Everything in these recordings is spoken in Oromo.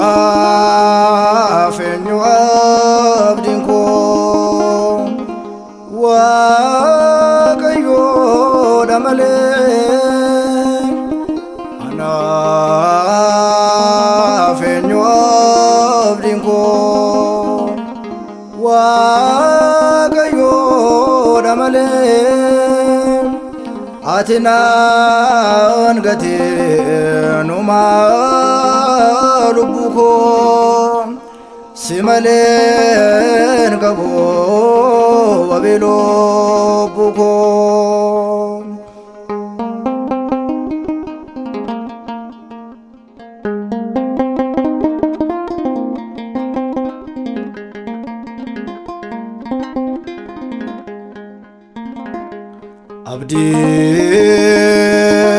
Anaaf eenyu abdiin koo Waaqayyoodha malee. Anaaf eenyu abdiin koo Waaqayyoodha malee. Ati naan gateenuma lubbuu koo si maleen qabu wabii lubbuu koo.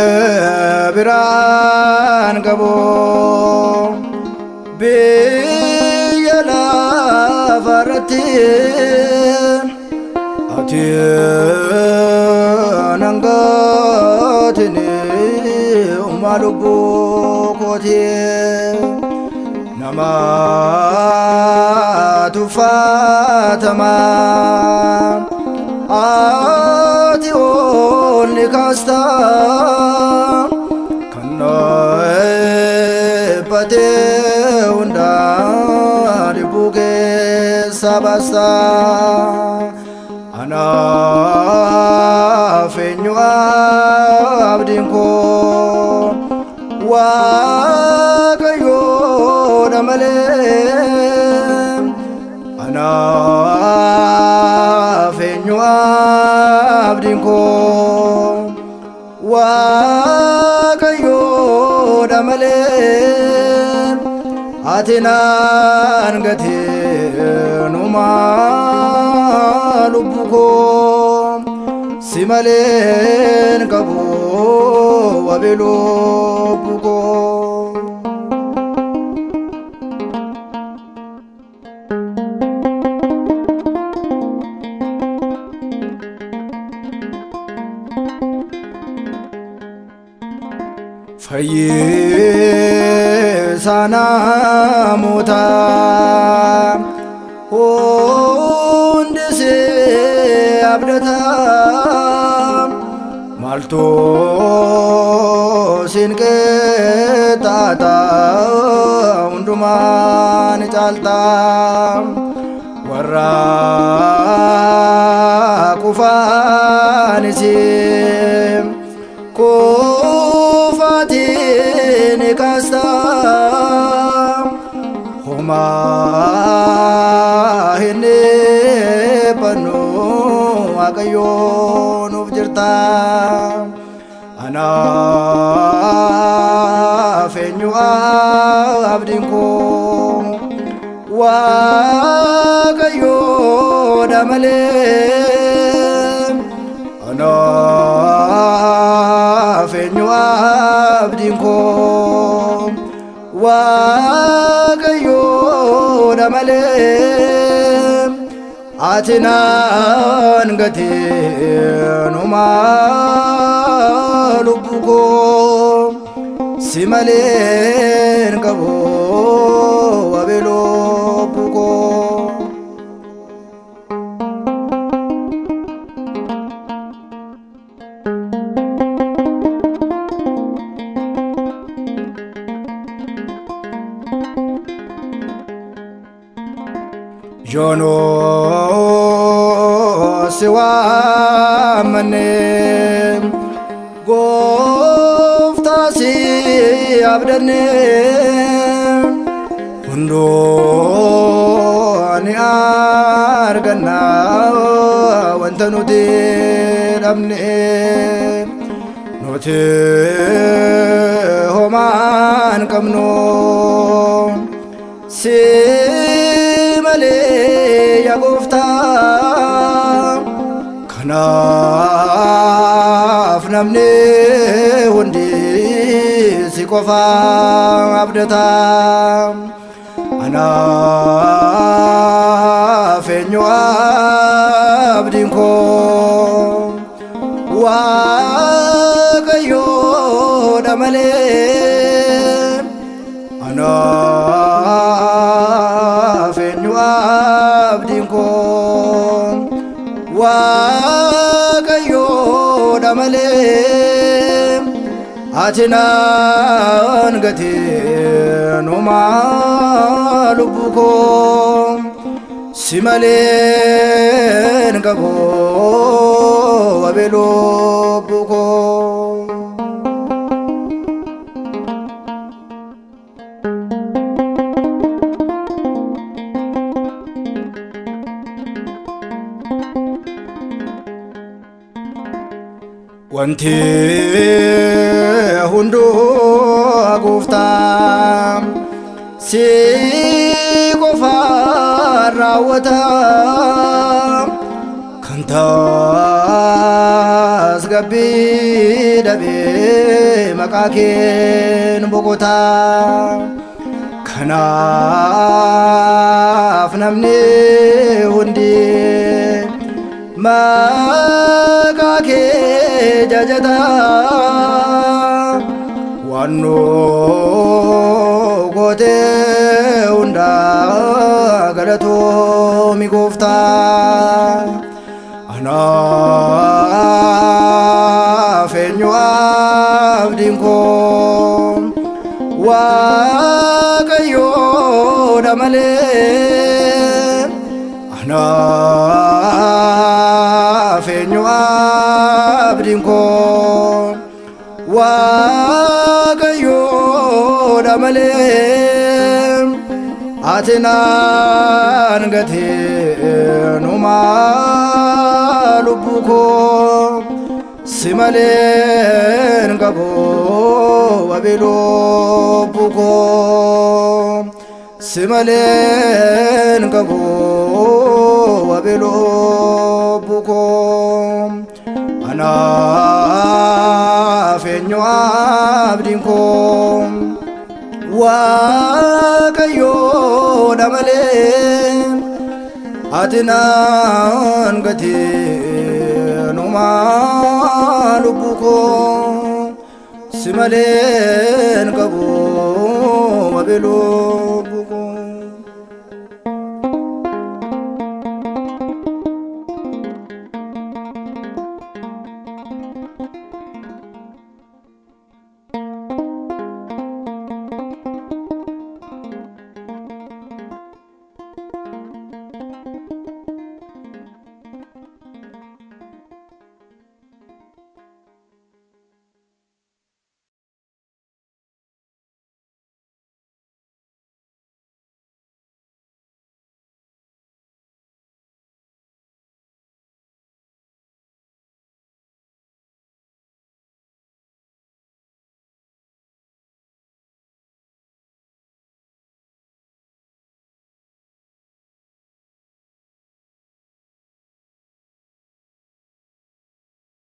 Abdii biraan qabu biyya lafarratti ati nan gaatini uumaa lubbuu kooti nama tuffatama ati ol ni kaasta kan dhiphate hundaa dhibbuu keessa baasta. Anaaf eenyu abdiin koo Waaqayyoodha malee. Anaaf eenyu abdiin koo Waaqayyoodha malee. Ati naan gateenuma lubbuu koo si maleen qabu wabii lubbuu koo. Fayyisaa namoota hundi si abdata maaltu siin qixxaata hundumaa ni caalta warra kufaanis kufaatiin kaasta homaa hin dhiphannu Waaqayyo nuuf jirta. Anaaf eenyu abdiin koo Waaqayyoodha malee. Anaaf eenyu abdiin koo Waaqayyoodha malee. Ati naan gateenuma lubbuu koo si maleen qabu wabii lubbuu koo. Yoonoo si waammanne gooftaa si abdanne hunduu ni arganna wanta nuti dhabne nuti homaan qabnu si malee yaa gooftaa kanaaf namni hundi si qofa abdata. Anaaf eenyu abdiin koo Waaqayyoodha malee. Anaaf eenyu abdiin koo Waaqayyoodha malee ati naan gateenumaa lubbuu koo si maleen qabu wabii lubbuu koo. Wanti hunduu gooftaa si qofaan raawwata kan tasgabbii dhabee maqaa keen boqota. Kanaaf namni hundi maqaa kee jajata waan nu goote hundaa galatoomi gooftaa. Anaaf eenyu abdiin koo Waaqayyoodha malee anaaf eenyu abdiin koo Waaqayyoodha malee ati naan gateenumaa lubbuu koo si maleen qabu wabii lubbuu koo si maleen qabu wabii lubbuu koo anaaf eenyu abdiin koo Waaqayyoodha malee ati naan gateenumaa lubbuu koo si maleen qabu wabii lubbuu